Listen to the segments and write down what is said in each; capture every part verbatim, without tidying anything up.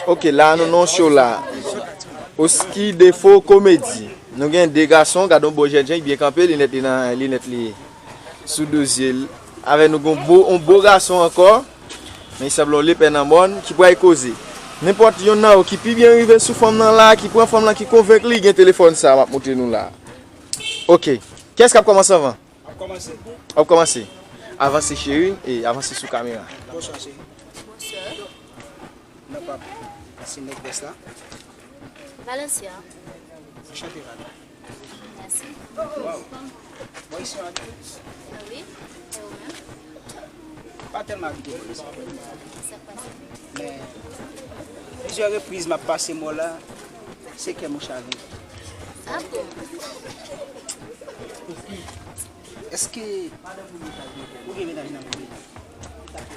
Ok, la nou nan show la. Oski Defo Komedi. Nou gen de gason, gade yon bon jènjan, li byen kanpe, linèt li nan, linèt li sou do zye l. Avè nou gen yon bo, yon bo gason ankò. Men li sanble yon lepè nan mòn, ki pral koze. Nenpòt yonn nan yo ki pi byen rive sou fanm nan la, ki pran fanm nan, ki konvenk li, gen telefòn sa m ap montre nou la. Ok. Kiyès k ap kòmanse anvan? Ap kòmanse. W ap kòmanse. Avanse, cheri, e avanse sou kamera. Bonswa, cheri. Bonswa. Non, pa se nèg vès la. Valencia. Anchante, Val. Mèsi. Waw. Bon, isi an tou. Ah wi. E ou menm? Pa tèlman abite bò isi. Sa k pase? Men, plizyè repriz m ap pase bò la, se kè m chale. Ah bon? Èske ou gen mennaj nan moun?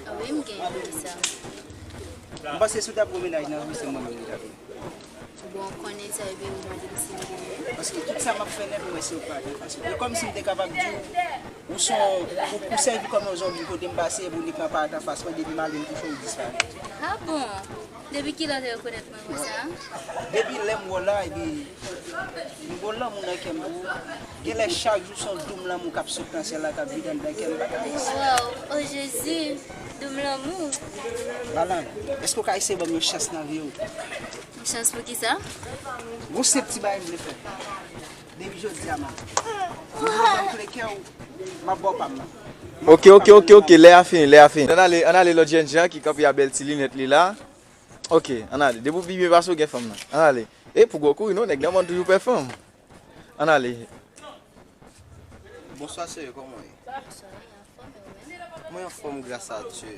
Ah wi, m gen wi sa. M panse si w ta pran mennaj nan vi, se mwen menm li ta vin. Bon, konnen sa, epi ou mande m si m gen menm. Paske tout sa m ap fè nèt, mwen se ou pa gen fason. E kòmsi m te kapab di w, ou se yon, ou, ou sèvi kòm yon zonbi kote m pase, epi ou nik nan parèt anfas mwen, depi m ale m touche ou disparèt. Ah bon? Depi kilè w te rekonèt mwen konsa? Depi lè m wè w la, epi m gon lanmou nan kè m pou ou. Genlè chak jou se yon doum lanmou k ap sot nan syèl la, k ap vide anndan kè m, pa ka reyisi. Waw, o Jezi, doum lanmou. Balan, èske w ka eseye ban m yon chans nan vi w? Yon chans pou kisa? Gon senp ti bagay m vle fè. Depi jodi a, man. Ou ban m kle kè w, m ap ba w pa m nan. Ok, ok, ok, ok, lè a fini, lè a fini. Ann ale, ann ale lòt jènjan ki kanpe a bèl ti linèt li la. Ok, ann ale. Depi w pi byen pase w gen fanm nan. Ann ale. E pou gwo kouri non, nèg nan mòn toujou pè fanm. Ann ale. Bonswa, cheri, kòman w ye? Bonswa, mwen anfòm, e ou menm? Mwen anfòm, gras a Dye.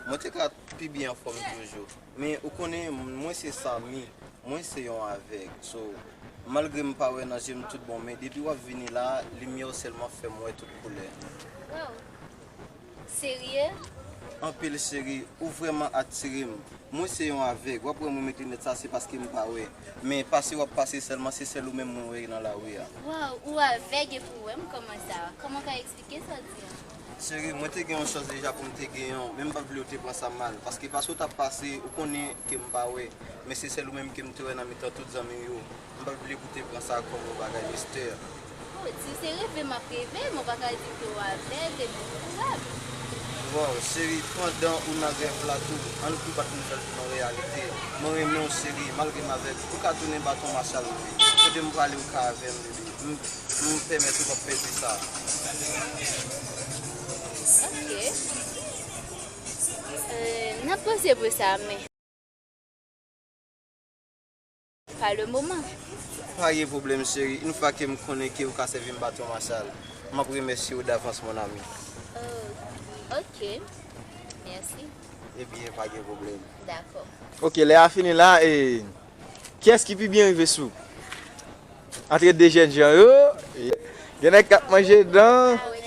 Mwen te ka pi byen anfòm toujou. Men ou konnen, mwen se Samy, mwen se yon avèg. So, malgre m pa wè nan je m tout bon, men depi w ap vini la, limyè w sèlman fè m wè tout koulè. Waw! Serye? Anpil, cheri, ou vrèman atire m. Mwen se yon avèg. W ap wè mwen met linèt sa, se paske m pa wè. Men pase w ap pase sèlman, se sèl ou menm mwen wè nan lari a. Waw, ou avèg epi w wè m kòman sa? Kòman w ka eksplike sa w di a? Cheri, mwen te gen yon chans deja pou m te gen yon, men m pa t vle w te pran sa mal. Paske pase w t ap pase, ou konnen ke m pa wè. Men se sèl ou menm ke m te wè nan mitan tout zanmi m yo. M pa t vle pou w te pran sa kòm yon bagay mistè. Oh, di se reve m ap reve, men w pa ka di m ke w avèg epi w koupab. Bon, cheri, pandan ou nan rèv la tou, ann tou bat nouvèl pou yon reyalite. Mwen renmen w, cheri, malgre m avèg, ou ka tounen baton machal mwen. Kote m prale, ou ka avè m, bebe. M, m pèmèt ou p ap pèdi sa. Ok. Euh, n ap panse pou sa, men. Pa le moman. Pa gen pwoblèm, cheri. Yon fwa ke m konnen ke ou ka sèvi m baton machal, m ap remèsye w davans, mon ami. Oh, ok. Mèsi. Ebyen, pa gen pwoblèm. Dakò. Ok, lè a fini la, e kiyès ki pi byen rive sou? Antre de jènjan yo, e gen nèg k ap manje dan. Ah, ok,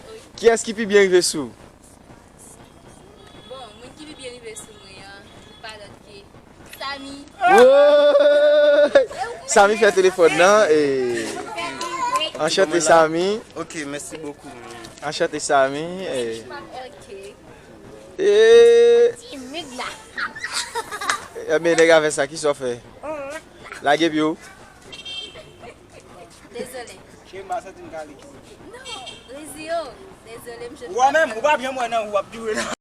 ok. Kiyès ki pi byen rive sou? Bon, moun ki pi byen rive sou mwen an, pa lòt ke Samy. Woy! Samy fè telefòn nan, e, anchante, Samy. Ok, mèsi bokou. Anchante, Samy, e. Ok. E. Timid la. Ebyen, nèg avè sa, kisa w fè? Lage pye w. Dezole. Cheri, m pa santi m ka ale. Non, Rizio. Dezole, m jwenn. Ou wè menm, ou pa byen mwen nan, ou ap dire nan.